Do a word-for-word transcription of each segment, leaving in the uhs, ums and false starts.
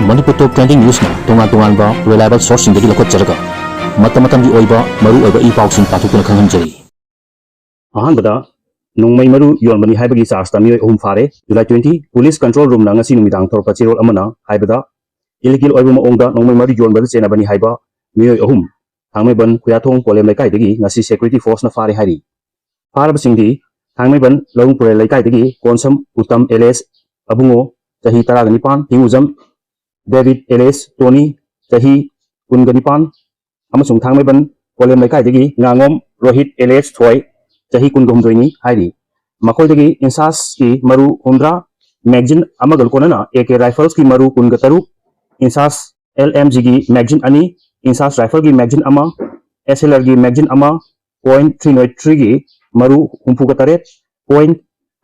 ꯃꯅꯤꯄꯨꯔ ꯇꯣꯞ trending ꯅ꯭ꯌꯨꯁꯅ ꯇꯣꯉꯥꯟ ꯇꯣꯉꯥꯟꯕ reliable ꯁꯣꯔꯁꯁꯤꯡꯗꯒꯤ ꯂꯧꯈꯠꯆꯔꯒ ꯃꯇꯝ ꯃꯇꯝꯒꯤ ꯑꯣꯏꯕ ꯃꯔꯨ ꯑꯣꯏꯕ ꯏ ꯄꯥꯎꯁꯤꯡ ꯄꯥꯊꯣꯛꯇꯨꯅ ꯈꯪꯍꯟꯖꯔꯤ꯫ ꯑꯍꯥꯟꯕꯗ ꯅꯣꯡꯃꯩ ꯃꯔꯨ ꯌꯣꯟꯕꯅꯤ ꯍꯥꯏꯕꯒꯤ ꯆꯥꯔꯖꯇ ꯃꯤꯑꯣꯏ ꯑꯍꯨꯝ ꯐꯥꯔꯦ꯫ July twenty, Police Control Roomꯅ ꯉꯁꯤ ꯅꯨꯃꯤꯗꯥꯡ ꯊꯣꯔꯛꯄ ꯆꯦꯔꯣꯜ ꯑꯃꯅ ꯍꯥꯏꯕꯗ, ꯏꯂꯤꯒꯦꯜ ꯑꯣꯏꯕ ꯃꯑꯣꯡꯗ ꯅꯣꯡꯃꯩ ꯃꯔꯨ ꯌꯣꯟꯕꯗ ꯆꯦꯟꯅꯕꯅꯤ ꯍꯥꯏꯕ ꯃꯤꯑꯣꯏ ꯑꯍꯨꯝ ꯊꯥꯡꯃꯩꯕꯟ ꯈꯨꯌꯥꯊꯣꯡ ꯀꯣꯂꯦꯝ ꯂꯩꯀꯥꯏꯗꯒꯤ ꯉꯁꯤ ꯁꯦꯀ꯭ꯌꯨꯔꯤꯇꯤ ꯐꯣꯔꯁꯅ ꯐꯥꯔꯦ ꯍꯥꯏꯔꯤ꯫ ꯐꯥꯔꯕꯁꯤꯡꯗꯤ ꯊꯥꯡꯃꯩꯕꯟ ꯂꯧꯔꯨꯡ ꯄꯨꯔꯦꯜ ꯂꯩꯀꯥꯏꯗꯒꯤ ꯀꯣꯟꯁꯝ ꯎꯇꯝ alias ꯑꯕꯨꯡꯉꯣ, ꯆꯍꯤ ꯇꯔꯥꯒ ꯅꯤꯄꯥꯟ, ꯍꯤꯡꯉꯨꯖꯝ ꯗꯦꯕꯤꯠ alias ꯇꯣꯅꯤ, ꯆꯍꯤ ꯀꯨꯟꯒ ꯅꯤꯄꯥꯟ, ꯑꯃꯁꯨꯡ ꯊꯥꯡꯃꯩꯕꯟ ꯀꯣꯂꯦꯝ ꯂꯩꯀꯥꯏꯗꯒꯤ ꯉꯥꯉꯣꯝ ꯔꯣꯍꯤꯠ alias ꯊꯣꯏ, ꯆꯍꯤ ꯀꯨꯟꯒ ꯍꯨꯝꯗꯣꯏꯅꯤ ꯍꯥꯏꯔꯤ꯫ ꯃꯈꯣꯏꯗꯒꯤ ꯏꯟꯁꯥꯁꯀꯤ ꯃꯔꯨ ꯍꯨꯝꯗ꯭ꯔꯥ, ꯃꯦꯒꯖꯤꯟ ꯑꯃꯒ ꯂꯣꯏꯅꯅ ꯑꯦ ꯀꯦ ꯔꯥꯏꯐꯜꯁꯀꯤ ꯃꯔꯨ ꯀꯨꯟꯒ ꯇꯔꯨꯛ, ꯏꯟꯁꯥꯁ ꯑꯦꯜ ꯑꯦꯝ ꯖꯤꯒꯤ ꯃꯦꯒꯖꯤꯟ ꯑꯅꯤ, ꯏꯟꯁꯥꯁ ꯔꯥꯏꯐꯜꯒꯤ ꯃꯦꯒꯖꯤꯟ ꯑꯃ, ꯑꯦꯁ ꯑꯦꯜ ꯑꯥꯔꯒꯤ ꯃꯦꯒꯖꯤꯟ ꯑꯃ, ꯄꯣꯏꯟ ꯊ꯭ꯔꯤ ꯅꯣꯏꯠ ꯊ꯭ꯔꯤꯒꯤ ꯃꯔꯨ ꯍꯨꯝꯐꯨꯒ ꯇꯔꯦꯠ, ꯄꯣꯏꯟ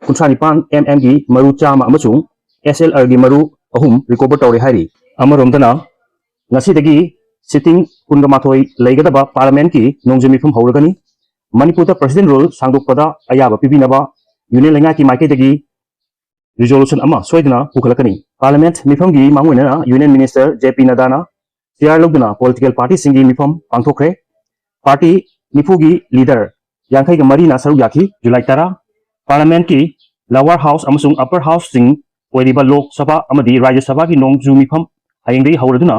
ꯀꯨꯟꯊ꯭ꯔꯥ ꯅꯤꯄꯥꯟ ꯑꯦꯝ ꯑꯦꯝꯒꯤ ꯃꯔꯨ ꯆꯥꯝꯃ ꯑꯃꯁꯨꯡ ꯑꯦꯁ ꯑꯦꯜ ꯑꯥꯔꯒꯤ ꯃꯔꯨ ꯑꯍꯨꯝ ꯔꯤꯀꯣꯚꯔ ꯇꯧꯔꯦ ꯍꯥꯏꯔꯤ꯫ ꯑꯃꯔꯣꯝꯗꯅ, ꯉꯁꯤꯗꯒꯤ ꯁꯤꯇꯤꯡ ꯀꯨꯟꯒ ꯃꯥꯊꯣꯏ ꯂꯩꯒꯗꯕ ꯄꯥꯔꯂꯤꯌꯥꯃꯦꯟꯠꯀꯤ ꯅꯣꯡꯖꯨ ꯃꯤꯐꯝ ꯍꯧꯔꯒꯅꯤ꯫ ꯃꯅꯤꯄꯨꯔꯗ ꯄ꯭ꯔꯁꯤꯗꯦꯟꯠ ꯔꯨꯜ ꯁꯥꯡꯗꯣꯛꯄꯗ ꯑꯌꯥꯕ ꯄꯤꯕꯤꯅꯕ ꯌꯨꯅꯤꯌꯟ ꯂꯩꯉꯥꯛꯀꯤ ꯃꯥꯏꯀꯩꯗꯒꯤ ꯔꯤꯖꯣꯂꯨꯁꯟ ꯑꯃ ꯁꯣꯏꯗꯅ ꯄꯨꯈꯠꯂꯛꯀꯅꯤ꯫ ꯄꯥꯔꯂꯤꯌꯥꯃꯦꯟꯠ ꯃꯤꯐꯝꯒꯤ ꯃꯥꯡꯑꯣꯏꯅꯅ ꯌꯨꯅꯤꯌꯟ ꯃꯤꯅꯤꯁꯇꯔ ꯖꯦ ꯄꯤ ꯅꯗꯥꯅ ꯆꯤꯌꯥꯔ ꯂꯧꯗꯨꯅ ꯄꯣꯂꯤꯇꯤꯀꯦꯜ ꯄꯥꯔꯇꯤꯁꯤꯡꯒꯤ ꯃꯤꯐꯝ ꯄꯥꯡꯊꯣꯛꯈ꯭ꯔꯦ꯫ ꯄꯥꯔꯇꯤ ꯅꯤꯐꯨꯒꯤ ꯂꯤꯗꯔ ꯌꯥꯡꯈꯩꯒ ꯃꯔꯤꯅ ꯁꯔꯨꯛ ꯌꯥꯈꯤ꯫ July ꯇꯔꯥ, ꯄꯥꯔꯂꯤꯌꯥꯃꯦꯟꯠꯀꯤ ꯂꯋꯥꯔ ꯍꯥꯎꯁ ꯑꯃꯁꯨꯡ ꯑꯞꯄꯔ ꯍꯥꯎꯁꯁꯤꯡ ꯑꯣꯏꯔꯤꯕ ꯂꯣꯛ ꯁꯚꯥ ꯑꯃꯗꯤ ꯔꯥꯖ꯭ꯌ ꯁꯚꯥꯒꯤ ꯅꯣꯡꯖꯨ ꯃꯤꯐꯝ ꯍꯌꯦꯡꯗꯒꯤ ꯍꯧꯔꯗꯨꯅ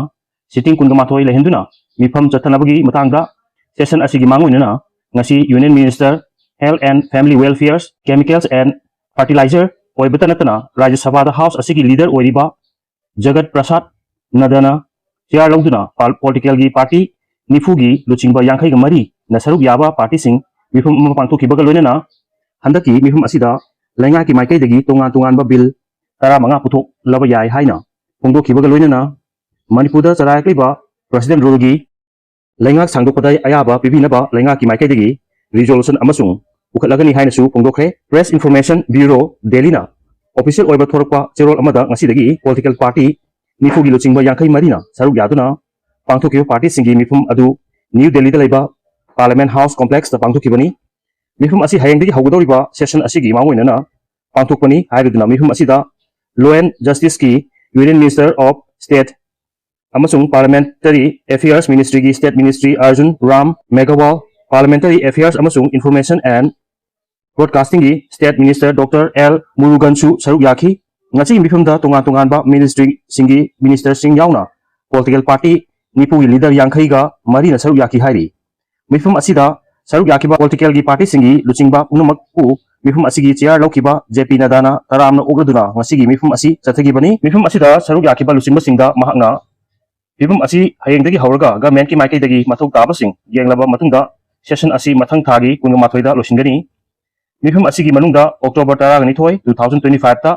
ꯁꯤꯇꯤꯡ ꯀꯨꯟꯒ ꯃꯥꯊꯣꯏ ꯂꯩꯍꯟꯗꯨꯅ ꯃꯤꯐꯝ ꯆꯠꯊꯅꯕꯒꯤ ꯃꯇꯥꯡꯗ ꯁꯦꯁꯟ ꯑꯁꯤꯒꯤ ꯃꯥꯡꯑꯣꯏꯅꯅ ꯉꯁꯤ union minister Health and Family Welfare, Chemicals and Fertilizer ꯑꯣꯏꯕꯇ ꯅꯠꯇꯅ ꯔꯥꯖ꯭ꯌ ꯁꯚꯥꯗ ꯍꯥꯎꯁ ꯑꯁꯤꯒꯤ ꯂꯤꯗꯔ ꯑꯣꯏꯔꯤꯕ ꯖꯒꯠ ꯄ꯭ꯔꯁꯥꯗ ꯅꯗꯅ ꯆꯤꯌꯥꯔ ꯂꯧꯗꯨꯅ ꯄꯥꯜ-, ꯄꯣꯂꯤꯇꯤꯀꯦꯜꯒꯤ ꯄꯥꯔꯇꯤ ꯅꯤꯐꯨꯒꯤ ꯂꯨꯆꯤꯡꯕ ꯌꯥꯡꯈꯩꯒ ꯃꯔꯤꯅ ꯁꯔꯨꯛ ꯌꯥꯕ ꯄꯥꯔꯇꯤꯁꯤꯡ ꯃꯤꯐꯝ ꯑꯃ ꯄꯥꯡꯊꯣꯛꯈꯤꯕꯒ ꯂꯣꯏꯅꯅ ꯍꯟꯗꯛꯀꯤ ꯃꯤꯐꯝ ꯑꯁꯤꯗ ꯂꯩꯉꯥꯛꯀꯤ ꯃꯥꯏꯀꯩꯗꯒꯤ ꯇꯣꯉꯥꯟ ꯇꯣꯉꯥꯟꯕ ꯕꯤꯜ ꯇꯔꯥꯃꯉꯥ ꯄꯨꯊꯣꯛꯂꯕ ꯌꯥꯏ ꯍꯥꯏꯅ ꯐꯣꯡꯗꯣꯛꯈꯤꯕꯒ ꯂꯣꯏꯅꯅ ꯃꯅꯤꯄꯨꯔꯗ ꯆꯂꯥꯏꯔꯛꯂꯤꯕ ꯄ꯭ꯔꯁꯤꯗꯦꯟꯠ ꯔꯨꯜꯒꯤ ꯂꯩꯉꯥꯛ ꯁꯥꯡꯗꯣꯛꯄꯗ ꯑꯌꯥꯕ ꯄꯤꯕꯤꯅꯕ ꯂꯩꯉꯥꯛꯀꯤ ꯃꯥꯏꯀꯩꯗꯒꯤ ꯔꯤꯖꯣꯂꯨꯁꯟ ꯑꯃꯁꯨꯡ ꯄꯨꯈꯠꯂꯒꯅꯤ ꯍꯥꯏꯅꯁꯨ ꯐꯣꯡꯗꯣꯛꯈ꯭ꯔꯦ꯫ ꯄ꯭ꯔꯦꯁ ꯏꯟꯐꯣꯔꯃꯦꯁꯟ ꯕ꯭ꯌꯨꯔꯣ, ꯗꯦꯜꯂꯤꯅ ꯑꯣꯐꯤꯁꯤꯌꯦꯜ ꯑꯣꯏꯕ ꯊꯣꯔꯛꯄ ꯆꯦꯔꯣꯜ ꯑꯃꯗ ꯉꯁꯤꯗꯒꯤ ꯄꯣꯂꯤꯇꯤꯀꯦꯜ ꯄꯥꯔꯇꯤ ꯅꯤꯐꯨꯒꯤ ꯂꯨꯆꯤꯡꯕ ꯌꯥꯡꯈꯩ ꯃꯔꯤꯅ ꯁꯔꯨꯛ ꯌꯥꯗꯨꯅ ꯄꯥꯡꯊꯣꯛꯈꯤꯕ ꯄꯥꯔꯇꯤꯁꯤꯡꯒꯤ ꯃꯤꯐꯝ ꯑꯗꯨ ꯅ꯭ꯌꯨ ꯗꯦꯜꯂꯤꯗ ꯂꯩꯕ ꯄꯥꯔꯂꯤꯌꯥꯃꯦꯟꯠ ꯍꯥꯎꯁ ꯀꯣꯝꯄ꯭ꯂꯦꯛꯁꯇ ꯄꯥꯡꯊꯣꯛꯈꯤꯕꯅꯤ꯫ ꯃꯤꯐꯝ ꯑꯁꯤ ꯍꯌꯦꯡꯗꯒꯤ ꯍꯧꯒꯗꯧꯔꯤꯕ ꯁꯦꯁꯟ ꯑꯁꯤꯒꯤ ꯃꯥꯡꯑꯣꯏꯅꯅ ꯄꯥꯡꯊꯣꯛꯄꯅꯤ ꯍꯥꯏꯔꯗꯨꯅ ꯃꯤꯐꯝ ꯑꯁꯤꯗ ꯂꯣ ꯑꯦꯟ ꯖꯁꯇꯤꯁꯀꯤ ꯌꯨꯅꯤꯌꯟ ꯃꯤꯅꯤꯁꯇꯔ ꯑꯣꯐ State ꯑꯃꯁꯨꯡ Parliamentary Affairs Ministryꯒꯤ State Minister Arjun Ram Meghwal, Parliamentary Affairs ꯑꯃꯁꯨꯡ Information and Broadcastingꯒꯤ State Minister Doctor L Murugansu ꯁꯔꯨꯛ ꯌꯥꯈꯤ꯫ ꯉꯁꯤꯒꯤ ꯃꯤꯐꯝꯗ ꯇꯣꯉꯥꯟ ꯇꯣꯉꯥꯟꯕ ministryꯁꯤꯡꯒꯤ ministerꯁꯤꯡ ꯌꯥꯎꯅ political party ꯅꯤꯐꯨꯒꯤ leader ꯌꯥꯡꯈꯩꯒ ꯃꯔꯤꯅ ꯁꯔꯨꯛ ꯌꯥꯈꯤ ꯍꯥꯏꯔꯤ꯫ ꯃꯤꯐꯝ ꯑꯁꯤꯗ ꯁꯔꯨꯛ ꯌꯥꯈꯤꯕ politicalꯒꯤ partyꯁꯤꯡꯒꯤ ꯂꯨꯆꯤꯡꯕ ꯄꯨꯝꯅꯃꯛꯄꯨ ꯃꯤꯐꯝ ꯑꯁꯤꯒꯤ chair ꯂꯧꯈꯤꯕ J P Naddaꯅ ꯇꯔꯥꯝꯅ ꯑꯣꯛꯂꯗꯨꯅ ꯉꯁꯤꯒꯤ ꯃꯤꯐꯝ ꯑꯁꯤ ꯆꯠꯊꯈꯤꯕꯅꯤ꯫ ꯃꯤꯐꯝ ꯑꯁꯤꯗ ꯁꯔꯨꯛ ꯌꯥꯈꯤꯕ ꯂꯨꯆꯤꯡꯕꯁꯤꯡꯗ ꯃꯍꯥꯛꯅ ꯃꯤꯐꯝ ꯑꯁꯤ ꯍꯌꯦꯡꯗꯒꯤ ꯍꯧꯔꯒ governmentꯀꯤ ꯃꯥꯏꯀꯩꯗꯒꯤ ꯃꯊꯧ ꯇꯥꯕꯁꯤꯡ ꯌꯦꯡꯂꯕ ꯃꯇꯨꯡꯗ session ꯑꯁꯤ ꯃꯊꯪ ꯊꯥꯒꯤ ꯀꯨꯟꯃꯥꯊꯣꯏꯗ ꯂꯣꯏꯁꯤꯟꯒꯅꯤ꯫ ꯃꯤꯐꯝ ꯑꯁꯤꯒꯤ ꯃꯅꯨꯡꯗ October ꯇꯔꯥꯅꯤꯊꯣꯏ, two thousand twenty fiveꯇ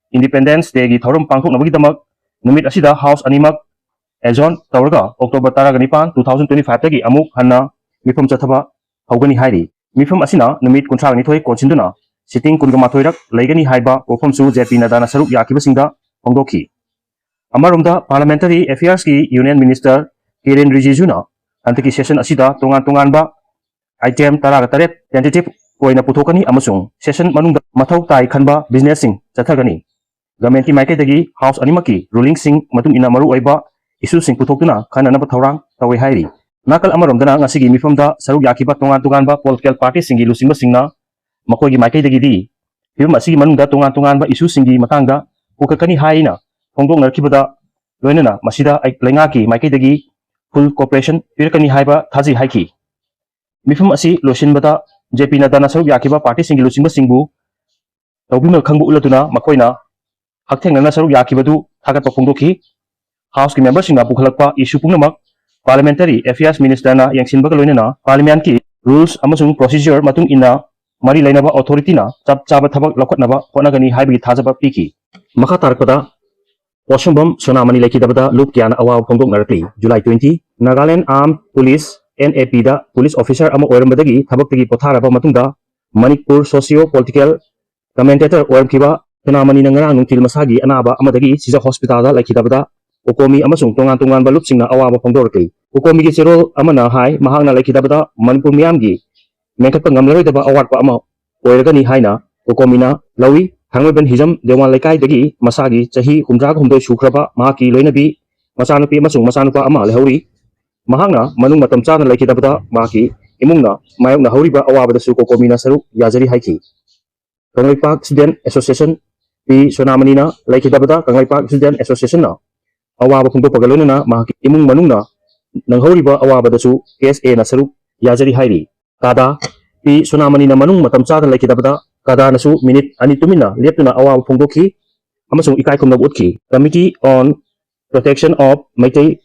Independence Dayꯒꯤ ꯊꯧꯔꯝ ꯄꯥꯡꯊꯣꯛꯅꯕꯒꯤꯗꯃꯛ ꯅꯨꯃꯤꯠ ꯑꯁꯤꯗ House ꯑꯅꯤꯃꯛ adjourn ꯇꯧꯔꯒ October ꯇꯔꯥꯅꯤꯄꯥꯟ, two thousand twenty fiveꯇꯒꯤ ꯑꯃꯨꯛ ꯍꯟꯅ ꯃꯤꯐꯝ ꯆꯠꯊꯕ ꯍꯧꯒꯅꯤ ꯍꯥꯏꯔꯤ꯫ ꯃꯤꯐꯝ ꯑꯁꯤꯅ ꯅꯨꯃꯤꯠ ꯀꯨꯟꯊ꯭ꯔꯥꯅꯤꯊꯣꯏ ꯀꯣꯟꯁꯤꯟꯗꯨꯅ sitting ꯀꯨꯟꯃꯥꯊꯣꯏꯔꯛ ꯂꯩꯒꯅꯤ ꯍꯥꯏꯕ ꯋꯥꯐꯝꯁꯨ J P Naddaꯅ ꯁꯔꯨꯛ ꯌꯥꯈꯤꯕꯁꯤꯡꯗ ꯐꯣꯡꯗꯣꯛꯈꯤ꯫ ꯑꯃꯔꯣꯝꯗ Parliamentary Affairsꯀꯤ Union Minister Kiren Rijijuna ꯍꯟꯗꯛꯀꯤ session ꯑꯁꯤꯗ ꯇꯣꯉꯥꯟ ꯇꯣꯉꯥꯟꯕ item ꯇꯔꯥꯒ ꯇꯔꯦꯠ tentative ꯑꯣꯏꯅ ꯄꯨꯊꯣꯛꯀꯅꯤ ꯑꯃꯁꯨꯡ session ꯃꯅꯨꯡꯗ ꯃꯊꯧ ꯇꯥꯏ ꯈꯟꯕ businessꯁꯤꯡ ꯆꯠꯊꯒꯅꯤ꯫ Governmentꯀꯤ ꯃꯥꯏꯀꯩꯗꯒꯤ House ꯑꯅꯤꯃꯛꯀꯤ rulingꯁꯤꯡ ꯃꯇꯨꯡ ꯏꯟꯅ ꯃꯔꯨꯑꯣꯏꯕ issueꯁꯤꯡ ꯄꯨꯊꯣꯛꯇꯨꯅ ꯈꯟꯅꯅꯕ ꯊꯧꯔꯥꯡ ꯇꯧꯏ ꯍꯥꯏꯔꯤ꯫ ꯅꯥꯀꯜ ꯑꯃꯔꯣꯝꯗꯅ ꯉꯁꯤꯒꯤ ꯃꯤꯐꯝꯗ ꯁꯔꯨꯛ ꯌꯥꯈꯤꯕ ꯇꯣꯉꯥꯟ ꯇꯣꯉꯥꯟꯕ political partyꯁꯤꯡꯒꯤ ꯂꯨꯆꯤꯡꯕꯁꯤꯡꯅ ꯃꯈꯣꯏꯒꯤ ꯃꯥꯏꯀꯩꯗꯒꯤꯗꯤ ꯐꯤꯕꯝ ꯑꯁꯤꯒꯤ ꯃꯅꯨꯡꯗ ꯇꯣꯉꯥꯟ ꯇꯣꯉꯥꯟꯕ issueꯁꯤꯡꯒꯤ ꯃꯇꯥꯡꯗ ꯄꯨꯈꯠꯀꯅꯤ ꯍꯥꯏꯅ ꯐꯣꯡꯗꯣꯛꯅꯔꯛꯈꯤꯕꯗ ꯂꯣꯏꯅꯅ ꯃꯁꯤꯗ ꯑꯩ ꯂꯩꯉꯥꯛꯀꯤ ꯃꯥꯏꯀꯩꯗꯒꯤ full cooperation ꯄꯤꯔꯛꯀꯅꯤ ꯍꯥꯏꯕ ꯊꯥꯖꯩ ꯍꯥꯏꯈꯤ꯫ ꯃꯤꯐꯝ ꯑꯁꯤ ꯂꯣꯏꯁꯤꯟꯕꯗ J P Naddaꯅ ꯁꯔꯨꯛ ꯌꯥꯈꯤꯕ partyꯁꯤꯡꯒꯤ ꯂꯨꯆꯤꯡꯕꯁꯤꯡꯕꯨ ꯇꯧꯕꯤꯃꯜ ꯈꯪꯕ ꯎꯠꯂꯗꯨꯅ ꯃꯈꯣꯏꯅ ꯍꯛꯊꯦꯡꯅꯅ ꯁꯔꯨꯛ ꯌꯥꯈꯤꯕꯗꯨ ꯊꯥꯒꯠꯄ ꯐꯣꯡꯗꯣꯛꯈꯤ꯫ Houseꯀꯤ memberꯁꯤꯡꯅ ꯄꯨꯈꯠꯂꯛꯄ issue ꯄꯨꯝꯅꯃꯛ Parliamentary Affairs Ministerꯅ ꯌꯦꯡꯁꯤꯟꯕꯒ ꯂꯣꯏꯅꯅ Parliamentꯀꯤ rules ꯑꯃꯁꯨꯡ procedure ꯃꯇꯨꯡ ꯏꯟꯅ ꯃꯔꯤ ꯂꯩꯅꯕ authorityꯅ ꯆꯞ ꯆꯥꯕ ꯊꯕꯛ ꯂꯧꯈꯠꯅꯕ ꯍꯣꯠꯅꯒꯅꯤ ꯍꯥꯏꯕꯒꯤ ꯊꯥꯖꯕ ꯄꯤꯈꯤ꯫ ꯃꯈꯥ ꯇꯥꯔꯛꯄꯗ ꯄꯣꯠꯁꯪꯕꯝ ꯁꯣꯅꯥꯃꯅꯤ ꯂꯩꯈꯤꯗꯕꯗ ꯂꯨꯞ ꯀꯌꯥꯅ ꯑꯋꯥꯕ ꯐꯣꯡꯗꯣꯛꯅꯔꯛꯂꯤ꯫ July twenty, Nagaland Armed Police, N A Pꯗ police officer ꯑꯃ ꯑꯣꯏꯔꯝꯕꯗꯒꯤ ꯊꯕꯛꯇꯒꯤ ꯄꯣꯊꯥꯔꯕ ꯃꯇꯨꯡꯗ ꯃꯅꯤꯄꯨꯔ socio political commentator ꯑꯣꯏꯔꯝꯈꯤꯕ ꯁꯣꯅꯥꯃꯅꯤꯅ ꯉꯔꯥꯡ ꯅꯨꯡꯊꯤꯜ ꯃꯁꯥꯒꯤ ꯑꯅꯥꯕ ꯑꯃꯗꯒꯤ ꯁꯤꯖ hospitalꯗ ꯂꯩꯈꯤꯗꯕꯗ ꯎꯀꯣꯃꯤ ꯑꯃꯁꯨꯡ ꯇꯣꯉꯥꯟ ꯇꯣꯉꯥꯟꯕ ꯂꯨꯞꯁꯤꯡꯅ ꯑꯋꯥꯕ ꯐꯣꯡꯗꯣꯔꯛꯂꯤ꯫ ꯎꯀꯣꯃꯤꯒꯤ ꯆꯦꯔꯣꯜ ꯑꯃꯅ ꯍꯥꯏ, ꯃꯍꯥꯛꯅ ꯂꯩꯈꯤꯗꯕꯗ ꯃꯅꯤꯄꯨꯔ ꯃꯤꯌꯥꯝꯒꯤ ꯃꯦꯟꯈꯠꯄ ꯉꯝꯂꯔꯣꯏꯗꯕ ꯑꯋꯥꯠꯄ ꯑꯃ ꯑꯣꯏꯔꯒꯅꯤ ꯍꯥꯏꯅ ꯎꯀꯣꯃꯤꯅ ꯂꯧꯏ꯫ ꯊꯥꯡꯃꯩꯕꯟ ꯍꯤꯖꯝ ꯗꯦꯋꯥꯟ ꯂꯩꯀꯥꯏꯗꯒꯤ ꯃꯁꯥꯒꯤ ꯆꯍꯤ ꯍꯨꯝꯗ꯭ꯔꯥꯒ ꯍꯨꯝꯗꯣꯏ ꯁꯨꯈ꯭ꯔꯕ ꯃꯍꯥꯛꯀꯤ ꯂꯣꯏꯅꯕꯤ, ꯃꯆꯥꯅꯨꯄꯤ ꯑꯃꯁꯨꯡ ꯃꯆꯥꯅꯨꯄꯥ ꯑꯃ ꯂꯩꯍꯧꯔꯤ꯫ ꯃꯍꯥꯛꯅ ꯃꯅꯨꯡ ꯃꯇꯝ ꯆꯥꯅ ꯂꯩꯈꯤꯗꯕꯗ ꯃꯍꯥꯛꯀꯤ ꯏꯃꯨꯡꯅ ꯃꯥꯌꯣꯛꯅꯍꯧꯔꯤꯕ ꯑꯋꯥꯕꯗꯁꯨ ꯀꯣꯀꯣꯃꯤꯅ ꯁꯔꯨꯛ ꯌꯥꯖꯔꯤ ꯍꯥꯏꯈꯤ꯫ ꯀꯪꯂꯩꯄꯥꯛ Student Association, ꯄꯤ ꯁꯣꯅꯥꯃꯅꯤꯅ ꯂꯩꯈꯤꯗꯕꯗ ꯀꯪꯂꯩꯄꯥꯛ Student Associationꯅ ꯑꯋꯥꯕ ꯐꯣꯡꯗꯣꯛꯄꯒ ꯂꯣꯏꯅꯅ ꯃꯍꯥꯛꯀꯤ ꯏꯃꯨꯡ ꯃꯅꯨꯡꯅ ꯅꯪꯍꯧꯔꯤꯕ ꯑꯋꯥꯕꯗꯁꯨ ꯀꯦ ꯑꯦꯁ ꯑꯦꯅ ꯁꯔꯨꯛ ꯌꯥꯖꯔꯤ ꯍꯥꯏꯔꯤ꯫ ꯀꯥꯗꯥ, ꯄꯤ ꯁꯣꯅꯥꯃꯅꯤꯅ ꯃꯅꯨꯡ ꯃꯇꯝ ꯆꯥꯅ ꯂꯩꯈꯤꯗꯕꯗ ꯀꯥꯗꯥꯅꯁꯨ ꯃꯤꯅꯤꯠ ꯑꯅꯤ ꯇꯨꯃꯤꯟꯅ ꯂꯦꯞꯇꯨꯅ ꯑꯋꯥꯕ ꯐꯣꯡꯗꯣꯛꯈꯤ ꯑꯃꯁꯨꯡ ꯏꯀꯥꯏ ꯈꯨꯝꯅꯕ ꯎꯠꯈꯤ꯫ Committee on Protection of Meitei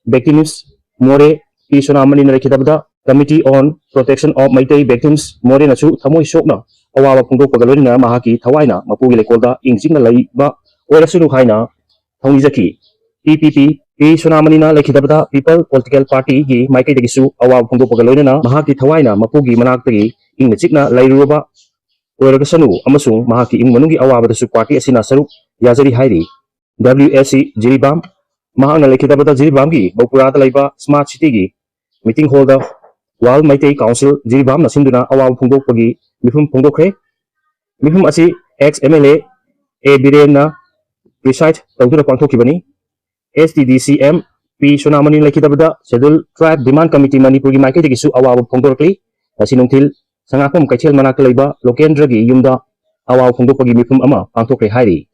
Victims, ꯃꯣꯔꯦ, ꯄꯤ ꯁꯣꯅꯥꯃꯅꯤꯅ ꯂꯩꯈꯤꯗꯕꯗ Committee on Protection of Meitei Victims, ꯃꯣꯔꯦꯅꯁꯨ ꯊꯃꯣꯏ ꯁꯣꯛꯅ ꯑꯋꯥꯕ ꯐꯣꯡꯗꯣꯛꯄꯒ ꯂꯣꯏꯅꯅ ꯃꯍꯥꯛꯀꯤ ꯊꯋꯥꯏꯅ ꯃꯄꯨꯒꯤ ꯂꯩꯀꯣꯜꯗ ꯏꯪ ꯆꯤꯛꯅ ꯂꯩꯕ ꯑꯣꯏꯔꯁꯅꯨ ꯍꯥꯏꯅ ꯊꯧꯅꯤꯖꯈꯤ꯫ ꯄꯤ ꯄꯤ ꯄꯤ, ꯄꯤ ꯁꯣꯅꯥꯃꯅꯤꯅ ꯂꯩꯈꯤꯗꯕꯗ People Political Partyꯒꯤ ꯃꯥꯏꯀꯩꯗꯒꯤꯁꯨ ꯑꯋꯥꯕ ꯐꯣꯡꯗꯣꯛꯄꯒ ꯂꯣꯏꯅꯅ ꯃꯍꯥꯛꯀꯤ ꯊꯋꯥꯏꯅ ꯃꯄꯨꯒꯤ ꯃꯅꯥꯛꯇꯒꯤ ꯏꯪꯅ ꯆꯤꯛꯅ ꯂꯩꯔꯨꯔꯕ ꯑꯣꯏꯔꯒꯁꯅꯨ ꯑꯃꯁꯨꯡ ꯃꯍꯥꯛꯀꯤ ꯏꯃꯨꯡ ꯃꯅꯨꯡꯒꯤ ꯑꯋꯥꯕꯗꯁꯨ ꯄꯥꯔꯇꯤ ꯑꯁꯤꯅ ꯁꯔꯨꯛ ꯌꯥꯖꯔꯤ ꯍꯥꯏꯔꯤ꯫ ꯗꯕ꯭ꯂꯤꯎ ꯑꯦꯁ ꯁꯤ ꯖꯤꯔꯤꯕꯥꯝ, ꯃꯍꯥꯛꯅ ꯂꯩꯈꯤꯗꯕꯗ ꯖꯤꯔꯤꯕꯥꯝꯒꯤ ꯕꯧꯄꯨꯔꯥꯗ ꯂꯩꯕ Smart Cityꯒꯤ meeting hallꯗ World Meitei Council ꯖꯤꯔꯤꯕꯥꯝꯅ ꯁꯤꯟꯗꯨꯅ ꯑꯋꯥꯕ ꯐꯣꯡꯗꯣꯛꯄꯒꯤ ꯃꯤꯐꯝ ꯐꯣꯡꯗꯣꯛꯈ꯭ꯔꯦ꯫ ꯃꯤꯐꯝ ꯑꯁꯤ ex M L A A ꯕꯤꯔꯦꯟꯅ preside ꯇꯧꯗꯨꯅ ꯄꯥꯡꯊꯣꯛꯈꯤꯕꯅꯤ꯫ S T D C M ꯄꯤ ꯁꯣꯅꯥꯃꯅꯤ ꯂꯩꯈꯤꯗꯕꯗ Scheduled Tribe Demand Committee ꯃꯅꯤꯄꯨꯔꯒꯤ ꯃꯥꯏꯀꯩꯗꯒꯤꯁꯨ ꯑꯋꯥꯕ ꯐꯣꯡꯗꯣꯔꯛꯂꯤ꯫ ꯉꯁꯤ ꯅꯨꯡꯊꯤꯜ ꯁꯉꯥꯛꯄꯝ ꯀꯩꯊꯦꯜ ꯃꯅꯥꯛꯇ ꯂꯩꯕ ꯂꯣꯀꯦꯟꯗ꯭ꯔꯒꯤ ꯌꯨꯝꯗ ꯑꯋꯥꯕ ꯐꯣꯡꯗꯣꯛꯄꯒꯤ ꯃꯤꯐꯝ ꯑꯃ ꯄꯥꯡꯊꯣꯛꯈ꯭ꯔꯦ ꯍꯥꯏꯔꯤ꯫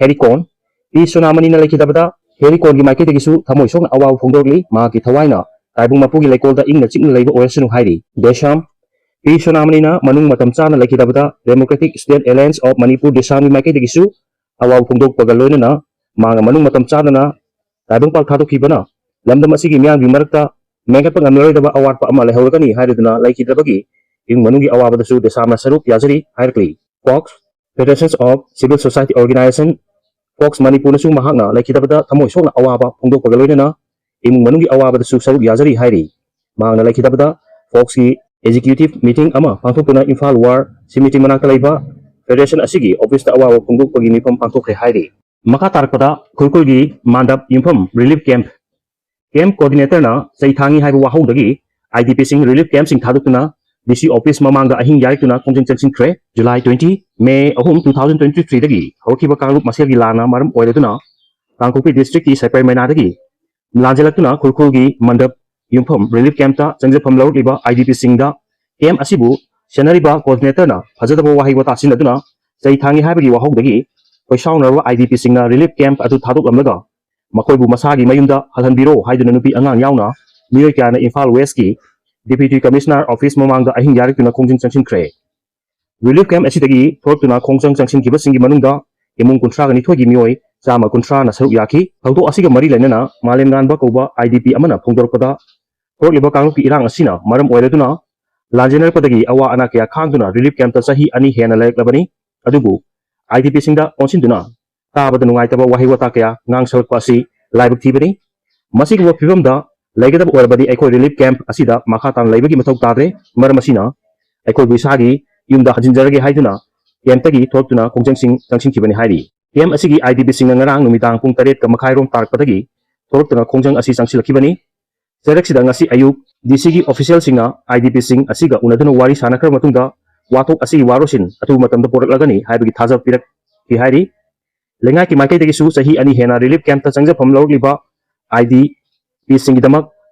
ꯍꯦꯔꯤꯀꯣꯟ, ꯄꯤ ꯁꯣꯅꯥꯃꯅꯤꯅ ꯂꯩꯈꯤꯗꯕꯗ ꯍꯦꯔꯤꯀꯣꯟꯒꯤ ꯃꯥꯏꯀꯩꯗꯒꯤꯁꯨ ꯊꯃꯣꯏ ꯁꯣꯛꯅ ꯑꯋꯥꯕ ꯐꯣꯡꯗꯣꯔꯛꯂꯤ꯫ ꯃꯍꯥꯛꯀꯤ ꯊꯋꯥꯏꯅ ꯇꯥꯏꯕꯪ ꯃꯄꯨꯒꯤ ꯂꯩꯀꯣꯜꯗ ꯏꯪꯅ ꯆꯤꯛꯅ ꯂꯩꯕ ꯑꯣꯏꯔꯁꯅꯨ ꯍꯥꯏꯔꯤ꯫ ꯗꯦꯁꯥꯝ, ꯄꯤ ꯁꯣꯅꯥꯃꯅꯤꯅ ꯃꯅꯨꯡ ꯃꯇꯝ ꯆꯥꯅ ꯂꯩꯈꯤꯗꯕꯗ Democratic Student Alliance of Manipur ꯗꯦꯁꯥꯝꯒꯤ ꯃꯥꯏꯀꯩꯗꯒꯤꯁꯨ ꯑꯋꯥꯕ ꯐꯣꯡꯗꯣꯛꯄꯒ ꯂꯣꯏꯅꯅ ꯃꯍꯥꯛꯅ ꯃꯅꯨꯡ ꯃꯇꯝ ꯆꯥꯗꯅ ꯇꯥꯏꯕꯪꯄꯥꯜ ꯊꯥꯗꯣꯛꯈꯤꯕꯅ ꯂꯝꯗꯝ ꯑꯁꯤꯒꯤ ꯃꯤꯌꯥꯝꯒꯤ ꯃꯔꯛꯇ ꯃꯦꯟꯈꯠꯄ ꯉꯝꯂꯔꯣꯏꯗꯕ ꯑꯋꯥꯠꯄ ꯑꯃ ꯂꯩꯍꯧꯔꯒꯅꯤ ꯍꯥꯏꯔꯗꯨꯅ ꯂꯩꯈꯤꯗ꯭ꯔꯕꯒꯤ ꯏꯃꯨꯡ ꯃꯅꯨꯡꯒꯤ ꯑꯋꯥꯕꯗꯁꯨ ꯗꯦꯁꯥꯝꯅ ꯁꯔꯨꯛ ꯌꯥꯖꯔꯤ ꯍꯥꯏꯔꯛꯂꯤ꯫ FOCS, Federation of Civil Society Organization, FOCS ꯃꯅꯤꯄꯨꯔꯅꯁꯨ ꯃꯍꯥꯛꯅ ꯂꯩꯈꯤꯗꯕꯗ ꯊꯃꯣꯏ ꯁꯣꯛꯅ ꯑꯋꯥꯕ ꯐꯣꯡꯗꯣꯛꯄꯒ ꯂꯣꯏꯅꯅ ꯏꯃꯨꯡ ꯃꯅꯨꯡꯒꯤ ꯑꯋꯥꯕꯗꯁꯨ ꯁꯔꯨꯛ ꯌꯥꯖꯔꯤ ꯍꯥꯏꯔꯤ꯫ ꯃꯍꯥꯛꯅ ꯂꯩꯈꯤꯗꯕꯗ ꯐꯣꯛꯁꯀꯤ executive meeting ꯑꯃ ꯄꯥꯡꯊꯣꯛꯇꯨꯅ ꯏꯝꯐꯥꯜ ꯋꯥꯔ ꯁꯤꯃꯤꯇ꯭ꯔꯤ ꯃꯅꯥꯛꯇ ꯂꯩꯕ Federation ꯑꯁꯤꯒꯤ officeꯇ ꯑꯋꯥꯕ ꯐꯣꯡꯗꯣꯛꯄꯒꯤ ꯃꯤꯐꯝ ꯄꯥꯡꯊꯣꯛꯈ꯭ꯔꯦ ꯍꯥꯏꯔꯤ꯫ ꯃꯈꯥ ꯇꯥꯔꯛꯄꯗ ꯈꯨꯔꯈꯨꯜꯒꯤ ꯃꯥꯟꯗꯞ ꯌꯨꯝꯐꯝ relief camp, camp coordinatorꯅ ꯆꯩ ꯊꯥꯡꯉꯤ ꯍꯥꯏꯕ ꯋꯥꯍꯧꯗꯒꯤ IDPꯁꯤꯡ relief campꯁꯤꯡ ꯊꯥꯗꯣꯛꯇꯨꯅ ꯗꯤ ꯁꯤ ꯑꯣꯐꯤꯁ ꯃꯃꯥꯡꯗ ꯑꯍꯤꯡ ꯌꯥꯔꯦꯛꯇꯨꯅ ꯈꯣꯡꯖꯪ ꯆꯪꯁꯤꯟꯈ꯭ꯔꯦ꯫ ꯖꯨꯂꯥꯏ twenty, ꯃꯦ ꯑꯍꯨꯝ, two thousand twenty three ꯗꯒꯤ ꯍꯧꯔꯛꯈꯤꯕ ꯀꯥꯡꯂꯨꯞ ꯃꯁꯦꯜꯒꯤ ꯂꯥꯟꯅ ꯃꯔꯝ ꯑꯣꯏꯔꯗꯨꯅ ꯀꯥꯡꯄꯣꯛꯄꯤ ꯗꯤꯁꯇ꯭ꯔꯤꯛꯀꯤ ꯁꯥꯏꯄꯔ ꯃꯩꯅꯥꯗꯒꯤ ꯂꯥꯟꯖꯦꯜꯂꯛꯇꯨꯅ ꯈꯨꯔꯈꯨꯜꯒꯤ ꯃꯟꯗꯞ ꯌꯨꯝꯐꯝ ꯔꯤꯂꯤꯐ ꯀꯦꯝꯞꯇ ꯆꯪꯖꯐꯝ ꯂꯧꯔꯛꯂꯤꯕ ꯑꯥꯏ ꯗꯤ ꯄꯤꯁꯤꯡꯗ ꯀꯦꯝꯞ ꯑꯁꯤꯕꯨ ꯁꯦꯟꯅꯔꯤꯕ ꯀꯣꯑꯣꯔꯗꯤꯅꯦꯇꯔꯅ ꯐꯖꯗꯕ ꯋꯥꯍꯩ ꯋꯥꯇꯥ ꯁꯤꯖꯤꯟꯅꯗꯨꯅ ꯆꯩ ꯊꯥꯡꯉꯤ ꯍꯥꯏꯕꯒꯤ ꯋꯥꯍꯧꯗꯒꯤ ꯈꯣꯏꯁꯥꯎꯅꯔꯕ ꯑꯥꯏ ꯗꯤ ꯄꯤꯁꯤꯡꯅ ꯔꯤꯂꯤꯐ ꯀꯦꯝꯞ ꯑꯗꯨ ꯊꯥꯗꯣꯛꯂꯝꯂꯒ ꯃꯈꯣꯏꯕꯨ ꯃꯁꯥꯒꯤ ꯃꯌꯨꯝꯗ ꯍꯜꯍꯟꯕꯤꯔꯣ ꯍꯥꯏꯗꯨꯅ ꯅꯨꯄꯤ ꯑꯉꯥꯡ ꯌꯥꯎꯅ ꯃꯤꯑꯣꯏ ꯀꯌꯥꯅ ꯏꯝꯐꯥꯜ ꯋꯦꯁꯀꯤ ꯗꯤꯄ꯭ꯌꯨꯇꯤ ꯀꯃꯤꯁꯅꯔ ꯑꯣꯐꯤꯁ ꯃꯃꯥꯡꯗ ꯑꯍꯤꯡ ꯌꯥꯔꯛꯇꯨꯅ ꯈꯣꯡꯖꯪ ꯆꯪꯁꯤꯟꯈ꯭ꯔꯦ꯫ ꯔꯤꯂꯤꯐ ꯀꯦꯝꯞ ꯑꯁꯤꯗꯒꯤ ꯊꯣꯔꯛꯇꯨꯅ ꯈꯣꯡꯖꯪ ꯆꯪꯁꯤꯟꯈꯤꯕꯁꯤꯡꯒꯤ ꯃꯅꯨꯡꯗ ꯏꯃꯨꯡ ꯀꯨꯟꯊ꯭ꯔꯥꯒ ꯅꯤꯊꯣꯏꯒꯤ ꯃꯤꯑꯣꯏ ꯆꯥꯝꯃ ꯀꯨꯟꯊ꯭ꯔꯥꯅ ꯁꯔꯨꯛ ꯌꯥꯈꯤ꯫ ꯊꯧꯗꯣꯛ ꯑꯁꯤꯒ ꯃꯔꯤ ꯂꯩꯅꯅ ꯃꯥꯂꯦꯝꯉꯥꯟꯕ ꯀꯧꯕ ꯑꯥꯏ ꯗꯤ ꯄꯤ ꯑꯃꯅ ꯐꯣꯡꯗꯣꯔꯛꯄꯗ, ꯊꯣꯛꯂꯤꯕ ꯀꯥꯡꯂꯨꯞꯀꯤ ꯏꯔꯥꯡ ꯑꯁꯤꯅ ꯃꯔꯝ ꯑꯣꯏꯔꯗꯨꯅ ꯂꯥꯟꯖꯦꯟꯅꯔꯛꯄꯗꯒꯤ ꯑꯋꯥ ꯑꯅꯥ ꯀꯌꯥ ꯈꯥꯡꯗꯨꯅ ꯔꯤꯂꯤꯐ ꯀꯦꯝꯞꯇ ꯆꯍꯤ ꯑꯅꯤ ꯍꯦꯟꯅ ꯂꯩꯔꯛꯂꯕꯅꯤ꯫ ꯑꯗꯨꯕꯨ ꯑꯥꯏ ꯗꯤ ꯄꯤꯁꯤꯡꯗ ꯑꯣꯟꯁꯤꯟꯗꯨꯅ ꯇꯥꯕꯗ ꯅꯨꯡꯉꯥꯏꯇꯕ ꯋꯥꯍꯩ ꯋꯥꯇꯥ ꯀꯌꯥ ꯉꯥꯡꯁꯜꯂꯛꯄ ꯑꯁꯤ ꯂꯥꯏꯕꯛ ꯊꯤꯕꯅꯤ꯫ ꯃꯁꯤꯒꯨꯝꯕ ꯐꯤꯕꯝꯗ ꯂꯩꯒꯗꯕ ꯑꯣꯏꯔꯕꯗꯤ ꯑꯩꯈꯣꯏ ꯔꯤꯂꯤꯐ ꯀꯦꯝꯞ ꯑꯁꯤꯗ ꯃꯈꯥ ꯇꯥꯅ ꯂꯩꯕꯒꯤ ꯃꯊꯧ ꯇꯥꯗ꯭ꯔꯦ꯫ ꯃꯔꯝ ꯑꯁꯤꯅ ꯑꯩꯈꯣꯏꯕꯨ ꯏꯁꯥꯒꯤ ꯌꯨꯝꯗ ꯍꯟꯖꯤꯟꯖꯔꯒꯦ ꯍꯥꯏꯗꯨꯅ ꯀꯦꯝꯞꯇꯒꯤ ꯊꯣꯔꯛꯇꯨꯅ ꯈꯣꯡꯖꯪꯁꯤꯡ ꯆꯪꯁꯤꯟꯈꯤꯕꯅꯤ ꯍꯥꯏꯔꯤ꯫ ꯀꯦꯝꯞ ꯑꯁꯤꯒꯤ ꯑꯥꯏ ꯗꯤ ꯄꯤꯁꯤꯡꯅ ꯉꯔꯥꯡ ꯅꯨꯃꯤꯗꯥꯡ ꯄꯨꯡ ꯇꯔꯦꯠꯀ ꯃꯈꯥꯏꯔꯣꯝ ꯇꯥꯔꯛꯄꯗꯒꯤ ꯊꯣꯔꯛꯇꯨꯅ ꯈꯣꯡꯖꯪ ꯑꯁꯤ ꯆꯪꯁꯤꯜꯂꯛꯈꯤꯕꯅꯤ꯫ ꯆꯩꯔꯛꯁꯤꯗ ꯉꯁꯤ ꯑꯌꯨꯛ ꯗꯤ ꯁꯤꯒꯤ ꯑꯣꯐꯤꯁꯤꯌꯦꯜꯁꯤꯡꯅ ꯑꯥꯏ ꯗꯤ ꯄꯤꯁꯤꯡ ꯑꯁꯤꯒ ꯎꯅꯗꯨꯅ ꯋꯥꯔꯤ ꯁꯥꯟꯅꯈ꯭ꯔꯕ ꯃꯇꯨꯡꯗ ꯋꯥꯊꯣꯛ ꯑꯁꯤꯒꯤ ꯋꯥꯔꯣꯜꯁꯤꯟ ꯑꯊꯨꯕ ꯃꯇꯝꯗ ꯄꯨꯔꯛꯂꯒꯅꯤ ꯍꯥꯏꯕꯒꯤ ꯊꯥꯖꯕ ꯄꯤꯔꯛꯈꯤ ꯍꯥꯏꯔꯤ꯫ ꯂꯩꯉꯥꯛꯀꯤ ꯃꯥꯏꯀꯩꯗꯒꯤꯁꯨ ꯆꯍꯤ ꯑꯅꯤ ꯍꯦꯟꯅ ꯔꯤꯂꯤꯐ ꯀꯦꯝꯞꯇ ꯆꯪꯖꯐꯝ ꯂꯧꯔꯛꯂꯤꯕ ꯑꯥꯏ ꯗꯤ ꯄꯤꯁꯤꯡꯒꯤꯗꯃꯛ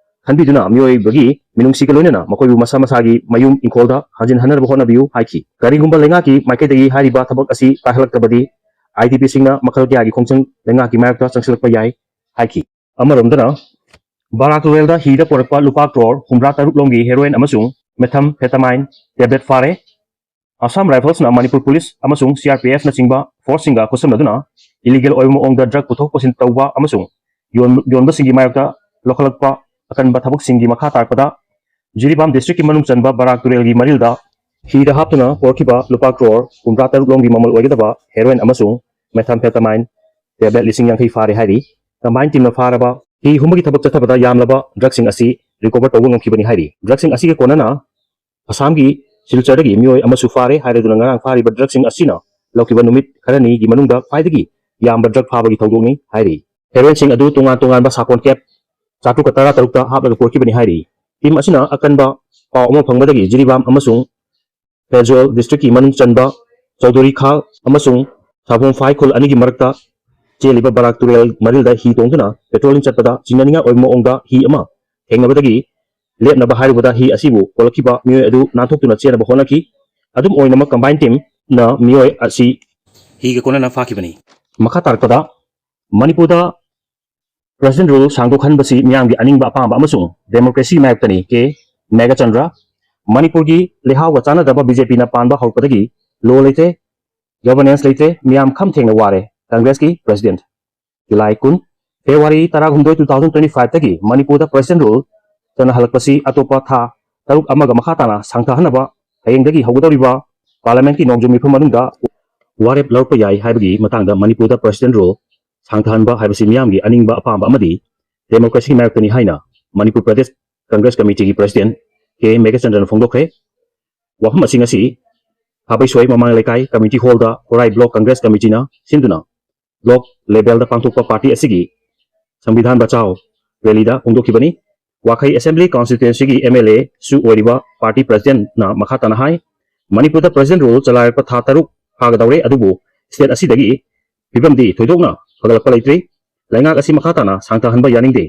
ꯈꯟꯕꯤꯗꯨꯅ ꯃꯤꯑꯣꯏꯕꯒꯤ ꯃꯤꯅꯨꯡꯁꯤꯒ ꯂꯣꯏꯅꯅ ꯃꯈꯣꯏꯕꯨ ꯃꯁꯥ ꯃꯁꯥꯒꯤ ꯃꯌꯨꯝ ꯏꯪꯈꯣꯜꯗ ꯍꯟꯖꯤꯟꯍꯟꯅꯕ ꯍꯣꯠꯅꯕꯤꯌꯨ ꯍꯥꯏꯈꯤ꯫ ꯀꯔꯤꯒꯨꯝꯕ ꯂꯩꯉꯥꯛꯀꯤ ꯃꯥꯏꯀꯩꯗꯒꯤ ꯍꯥꯏꯔꯤꯕ ꯊꯕꯛ ꯑꯁꯤ ꯀꯥꯏꯍꯜꯂꯛꯇꯕꯗꯤ ꯑꯥꯏ ꯗꯤ ꯄꯤꯁꯤꯡꯅ ꯃꯈꯜ ꯀꯌꯥꯒꯤ ꯈꯣꯡꯖꯪ ꯂꯩꯉꯥꯛꯀꯤ ꯃꯥꯌꯣꯛꯇ ꯆꯪꯁꯤꯜꯂꯛꯄ ꯌꯥꯏ ꯍꯥꯏꯈꯤ꯫ ꯑꯃꯔꯣꯝꯗꯅ ꯕꯥꯔꯥ ꯇꯨꯔꯦꯜꯗ ꯍꯤꯗ ꯄꯨꯔꯛꯄ ꯂꯨꯄꯥ ꯀ꯭ꯔꯣꯔ ꯍꯨꯝꯗ꯭ꯔꯥ ꯇꯔꯨꯛ ꯂꯣꯝꯒꯤ ꯍꯦꯔꯣꯏꯟ ꯑꯃꯁꯨꯡ ꯃꯦꯊꯝꯐꯦꯇꯥꯃꯥꯏꯟ ꯇꯦꯕ꯭ꯂꯦꯠ ꯐꯥꯔꯦ꯫ ꯑꯁꯥꯝ ꯔꯥꯏꯐꯜꯁꯅ ꯃꯅꯤꯄꯨꯔ ꯄꯨꯂꯤꯁ ꯑꯃꯁꯨꯡ ꯁꯤ ꯑꯥꯔ ꯄꯤ ꯑꯦꯐꯅꯆꯤꯡꯕ ꯐꯣꯔꯁꯁꯤꯡꯒ ꯈꯨꯠꯁꯝꯅꯗꯨꯅ ꯏꯂꯤꯒꯦꯜ ꯑꯣꯏꯕ ꯃꯑꯣꯡꯗ ꯗ꯭ꯔꯒ ꯄꯨꯊꯣꯛ ꯄꯨꯁꯤꯟ ꯇꯧꯕ ꯑꯃꯁꯨꯡ ꯌꯣꯟ-, ꯌꯣꯟꯕꯁꯤꯡꯒꯤ ꯃꯥꯌꯣꯛꯇ ꯂꯧꯈꯠꯂꯛꯄ ꯑꯀꯟꯕ ꯊꯕꯛꯁꯤꯡꯒꯤ ꯃꯈꯥ ꯇꯥꯔꯛꯄꯗ ꯖꯤꯔꯤꯕꯥꯝ ꯗꯤꯁꯇ꯭ꯔꯤꯛꯀꯤ ꯃꯅꯨꯡ ꯆꯟꯕ ꯕꯔꯥꯛ ꯇꯨꯔꯦꯜꯒꯤ ꯃꯔꯤꯜꯗ ꯍꯤꯗ ꯍꯥꯞꯇꯨꯅ ꯄꯨꯔꯛꯈꯤꯕ ꯂꯨꯄꯥ ꯀ꯭ꯔꯣꯔ ꯍꯨꯝꯗ꯭ꯔꯥ ꯇꯔꯨꯛ ꯂꯣꯝꯒꯤ ꯃꯃꯜ ꯑꯣꯏꯒꯗꯕ ꯍꯦꯔꯣꯏꯟ ꯑꯃꯁꯨꯡ ꯃꯦꯊꯥꯝꯐꯦꯇꯥꯃꯥꯏꯟ ꯇꯦꯕ꯭ꯂꯦꯠ ꯂꯤꯁꯤꯡ ꯌꯥꯡꯈꯩ ꯐꯥꯔꯦ ꯍꯥꯏꯔꯤ꯫ ꯀꯝꯕꯥꯏꯟ ꯇꯤꯝꯅ ꯐꯥꯔꯕ ꯍꯤ ꯍꯨꯝꯕꯒꯤ ꯊꯕꯛ ꯆꯠꯊꯕꯗ ꯌꯥꯝꯂꯕ ꯗ꯭ꯔꯒꯁꯤꯡ ꯑꯁꯤ ꯔꯤꯀꯣꯚꯔ ꯇꯧꯕ ꯉꯝꯈꯤꯕꯅꯤ ꯍꯥꯏꯔꯤ꯫ ꯗ꯭ꯔꯒꯁꯤꯡ ꯑꯁꯤꯒ ꯀꯣꯟꯅꯅ ꯑꯁꯥꯝꯒꯤ ꯁꯤꯜꯆꯔꯗꯒꯤ ꯃꯤꯑꯣꯏ ꯑꯃꯁꯨ ꯐꯥꯔꯦ ꯍꯥꯏꯔꯗꯨꯅ ꯉꯔꯥꯡ ꯐꯥꯔꯤꯕ ꯗ꯭ꯔꯒꯁꯤꯡ ꯑꯁꯤꯅ ꯂꯧꯈꯤꯕ ꯅꯨꯃꯤꯠ ꯈꯔꯅꯤꯒꯤ ꯃꯅꯨꯡꯗ ꯈ꯭ꯋꯥꯏꯗꯒꯤ ꯌꯥꯝꯕ ꯗ꯭ꯔꯒ ꯐꯥꯕꯒꯤ ꯊꯧꯗꯣꯛꯅꯤ ꯍꯥꯏꯔꯤ꯫ ꯍꯦꯔꯣꯏꯟꯁꯤꯡ ꯑꯗꯨ ꯇꯣꯉꯥꯟ ꯇꯣꯉꯥꯟꯕ ꯁꯥꯄꯣꯟ ꯀꯦꯞ ꯆꯥꯇ꯭ꯔꯨꯛꯀ ꯇꯔꯥ ꯇꯔꯨꯛꯇ ꯍꯥꯞꯂꯒ ꯄꯨꯔꯛꯈꯤꯕꯅꯤ ꯍꯥꯏꯔꯤ꯫ ꯇꯤꯝ ꯑꯁꯤꯅ ꯑꯀꯟꯕ ꯄꯥꯎ ꯑꯃ ꯐꯪꯕꯗꯒꯤ ꯖꯤꯔꯤꯕꯥꯝ ꯑꯃꯁꯨꯡ ꯐꯦꯖꯣꯜ ꯗꯤꯁꯇ꯭ꯔꯤꯛꯀꯤ ꯃꯅꯨꯡ ꯆꯟꯕ ꯆꯧꯗꯨꯔꯤ ꯈꯥꯜ ꯑꯃꯁꯨꯡ ꯁꯥꯕꯣꯝꯐꯥꯏ ꯈꯨꯜ ꯑꯅꯤꯒꯤ ꯃꯔꯛꯇ ꯆꯦꯜꯂꯤꯕ ꯕꯔꯥꯛ ꯇꯨꯔꯦꯜ ꯃꯔꯤꯜꯗ ꯍꯤ ꯇꯣꯡꯗꯨꯅ ꯄꯦꯇ꯭ꯔꯣꯂꯤꯡ ꯆꯠꯄꯗ ꯆꯤꯡꯅꯅꯤꯡꯉꯥꯏ ꯑꯣꯏꯕ ꯃꯑꯣꯡꯗ ꯍꯤ ꯑꯃ ꯊꯦꯡꯅꯕꯗꯒꯤ ꯂꯦꯞꯅꯕ ꯍꯥꯏꯔꯨꯕꯗ ꯍꯤ ꯑꯁꯤꯕꯨ ꯀꯣꯜꯂꯛꯈꯤꯕ ꯃꯤꯑꯣꯏ ꯑꯗꯨ ꯅꯥꯟꯊꯣꯛꯇꯨꯅ ꯆꯦꯟꯅꯕ ꯍꯣꯠꯅꯈꯤ꯫ ꯑꯗꯨꯝ ꯑꯣꯏꯅꯃꯛ ꯀꯝꯕꯥꯏꯟ ꯇꯤꯝꯅ ꯃꯤꯑꯣꯏ ꯑꯁꯤ ꯍꯤꯒ ꯀꯣꯟꯅꯅ ꯐꯥꯈꯤꯕꯅꯤ꯫ ꯃꯈꯥ ꯇꯥꯔꯛꯄꯗ ꯃꯅꯤꯄꯨꯔꯗ ꯄ꯭ꯔꯦꯁꯤꯗꯦꯟ ꯔꯨꯜ ꯁꯥꯡꯗꯣꯛꯍꯟꯕꯁꯤ ꯃꯤꯌꯥꯝꯒꯤ ꯑꯅꯤꯡꯕ ꯑꯄꯥꯝꯕ ꯑꯃꯁꯨꯡ ꯗꯦꯃꯣꯀ꯭ꯔꯦꯁꯤ ꯃꯥꯌꯣꯛꯇꯅꯤ꯫ ꯀꯦ ꯃꯦꯘꯆꯟꯗ꯭ꯔ꯫ ꯃꯅꯤꯄꯨꯔꯒꯤ ꯂꯩꯍꯥꯎꯒ ꯆꯥꯟꯅꯗꯕ ꯕꯤꯖꯦꯄꯤꯅ ꯄꯥꯟꯕ ꯍꯧꯔꯛꯄꯗꯒꯤ ꯂꯣ ꯂꯩꯇ꯭ꯔꯦ, ꯒꯚꯔꯅꯦꯟꯁ ꯂꯩꯇ꯭ꯔꯦ, ꯃꯤꯌꯥꯝ ꯈꯝ ꯊꯦꯡꯅ ꯋꯥꯔꯦ꯫ ꯀꯪꯒ꯭ꯔꯦꯁꯀꯤ ꯄ꯭ꯔꯦꯁꯤꯗꯦꯟꯠ꯫ ꯖꯨꯂꯥꯏ ꯀꯨꯟ, ꯐꯦꯕ꯭ꯔꯨꯋꯥꯔꯤ ꯇꯔꯥꯍꯨꯝꯗꯣꯏ, two thousand twenty five ꯇꯒꯤ ꯃꯅꯤꯄꯨꯔꯗ ꯄ꯭ꯔꯦꯁꯤꯗꯦꯟ ꯔꯨꯜ ꯆꯠꯅꯍꯜꯂꯛꯄꯁꯤ ꯑꯇꯣꯞꯄ ꯊꯥ ꯇꯔꯨꯛ ꯑꯃꯒ ꯃꯈꯥ ꯇꯥꯅ ꯁꯥꯡꯊꯍꯟꯅꯕ ꯍꯌꯦꯡꯗꯒꯤ ꯍꯧꯒꯗꯧꯔꯤꯕ ꯄꯥꯔꯂꯤꯌꯥꯃꯦꯟꯠꯀꯤ ꯅꯣꯡꯖꯨ ꯃꯤꯐꯝ ꯃꯅꯨꯡꯗ ꯋꯥꯔꯦꯞ ꯂꯧꯔꯛꯄ ꯌꯥꯏ ꯍꯥꯏꯕꯒꯤ ꯃꯇꯥꯡꯗ ꯃꯅꯤꯄꯨꯔꯗ ꯄ꯭ꯔꯦꯁꯤꯗꯦꯟ ꯔꯨꯜ ꯁꯥꯡꯊꯍꯟꯕ ꯍꯥꯏꯕꯁꯤ ꯃꯤꯌꯥꯝꯒꯤ ꯑꯅꯤꯡꯕ ꯑꯄꯥꯝꯕ ꯑꯃꯗꯤ ꯗꯦꯃꯣꯀ꯭ꯔꯦꯁꯤꯒꯤ ꯃꯥꯌꯣꯛꯇꯅꯤ ꯍꯥꯏꯅ ꯃꯅꯤꯄꯨꯔ ꯄ꯭ꯔꯗꯦꯁ ꯀꯪꯒ꯭ꯔꯦꯁ ꯀꯃꯤꯇꯤꯒꯤ ꯄ꯭ꯔꯦꯁꯤꯗꯦꯟꯠ ꯀꯦ ꯃꯦꯘꯆꯟꯗ꯭ꯔꯅ ꯐꯣꯡꯗꯣꯛꯈ꯭ꯔꯦ꯫ ꯋꯥꯐꯝ ꯑꯁꯤ ꯉꯁꯤ ꯊꯥꯕꯩꯁꯣꯏ ꯃꯃꯥꯡ ꯂꯩꯀꯥꯏ ꯀꯝꯃ꯭ꯌꯨꯅꯤꯇꯤ ꯍꯣꯜꯗ ꯈꯣꯔꯥꯏ ꯕ꯭ꯂꯣꯛ ꯀꯪꯒ꯭ꯔꯦꯁ ꯀꯃꯤꯇꯤꯅ ꯁꯤꯟꯗꯨꯅ ꯕ꯭ꯂꯣꯛ ꯂꯦꯚꯦꯜꯗ ꯄꯥꯡꯊꯣꯛꯄ ꯄꯥꯔꯇꯤ ꯑꯁꯤꯒꯤ ꯁꯪꯕꯤꯙꯥꯟ ꯕꯆꯥꯎ ꯔꯦꯂꯤꯗ ꯐꯣꯡꯗꯣꯛꯈꯤꯕꯅꯤ꯫ ꯋꯥꯈꯩ ꯑꯦꯁꯦꯝꯕ꯭ꯂꯤ ꯀꯟꯁꯇꯤꯇ꯭ꯋꯦꯟꯁꯤꯒꯤ ꯑꯦꯝ ꯑꯦꯜ ꯑꯦꯁꯨ ꯑꯣꯏꯔꯤꯕ ꯄꯥꯔꯇꯤ ꯄ꯭ꯔꯦꯁꯤꯗꯦꯟꯠꯅ ꯃꯈꯥ ꯇꯥꯅ ꯍꯥꯏ, ꯃꯅꯤꯄꯨꯔꯗ ꯄ꯭ꯔꯦꯁꯤꯗꯦꯟꯠ ꯔꯨꯜ ꯆꯂꯥꯏꯔꯛꯄ ꯊꯥ ꯇꯔꯨꯛ ꯐꯥꯒꯗꯧꯔꯦ, ꯑꯗꯨꯕꯨ ꯁ꯭ꯇꯦꯠ ꯑꯁꯤꯗꯒꯤ ꯐꯤꯕꯝꯗꯤ ꯊꯣꯏꯗꯣꯛꯅ ꯐꯒꯠꯂꯛꯄ ꯂꯩꯇ꯭ꯔꯤ꯫ ꯂꯩꯉꯥꯛ ꯑꯁꯤ ꯃꯈꯥ ꯇꯥꯅ ꯁꯥꯡꯊꯍꯟꯕ ꯌꯥꯅꯤꯡꯗꯦ꯫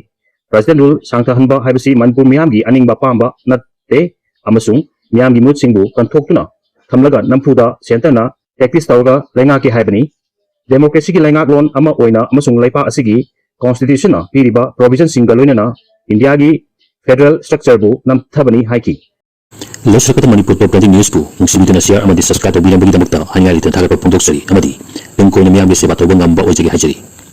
ꯄ꯭ꯔꯦꯁꯤꯗꯦꯟꯠ ꯔꯨꯜ ꯁꯥꯡꯊꯍꯟꯕ ꯍꯥꯏꯕꯁꯤ ꯃꯅꯤꯄꯨꯔ ꯃꯤꯌꯥꯝꯒꯤ ꯑꯅꯤꯡꯕ ꯑꯄꯥꯝꯕ ꯅꯠꯇꯦ ꯑꯃꯁꯨꯡ ꯃꯤꯌꯥꯝꯒꯤ ꯃꯨꯠꯁꯤꯡꯕꯨ ꯀꯟꯊꯣꯛꯇꯨꯅ ꯊꯝꯂꯒ ꯅꯝꯐꯨꯗ ꯁꯦꯟꯇꯔꯅ ꯄ꯭ꯔꯦꯛꯇꯤꯁ ꯇꯧꯔꯒ ꯂꯩꯉꯥꯛꯀꯦ ꯍꯥꯏꯕꯅꯤ꯫ ꯗꯦꯃꯣꯀ꯭ꯔꯦꯁꯤꯒꯤ ꯂꯩꯉꯥꯛꯂꯣꯟ ꯑꯃ ꯑꯣꯏꯅ ꯑꯃꯁꯨꯡ ꯂꯩꯄꯥꯛ ꯑꯁꯤꯒꯤ ꯀꯟꯁꯇꯤꯇ꯭ꯌꯨꯁꯟꯅ ꯄꯤꯔꯤꯕ ꯄ꯭ꯔꯣꯚꯤꯖꯟꯁꯤꯡꯒ ꯂꯣꯏꯅꯅ ꯏꯟꯗꯤꯌꯥꯒꯤ ꯐꯦꯗꯔꯦꯜ ꯁ꯭ꯇ꯭ꯔꯛꯆꯔꯕꯨ ꯅꯝꯊꯕꯅꯤ ꯍꯥꯏꯈꯤ꯫ ꯂꯧꯁꯤꯜꯂꯛꯄꯗ ꯃꯅꯤꯄꯨꯔ ꯄꯣꯞ ꯇ꯭ꯔꯦꯟꯗꯤꯡ ꯅ꯭ꯌꯨꯁꯄꯨ ꯅꯨꯡꯁꯤꯕꯤꯗꯨꯅ ꯁꯤꯌꯥꯔ ꯑꯃꯗꯤ ꯁꯕꯁꯀ꯭ꯔꯥꯏꯕ ꯇꯧꯕꯤꯔꯝꯕꯒꯤꯗꯃꯛꯇ ꯍꯥꯏꯅꯤꯡꯉꯥꯏ ꯂꯩꯇꯅ ꯊꯥꯒꯠꯄ ꯐꯣꯡꯗꯣꯛꯆꯔꯤ ꯑꯃꯗꯤ ꯇꯨꯡ ꯀꯣꯏꯅ ꯃꯤꯌꯥꯝꯒꯤ ꯁꯦꯕꯥ ꯇꯧꯕ ꯉꯝꯕ ꯑꯣꯏꯖꯒꯦ ꯍꯥꯏꯖꯔꯤ꯫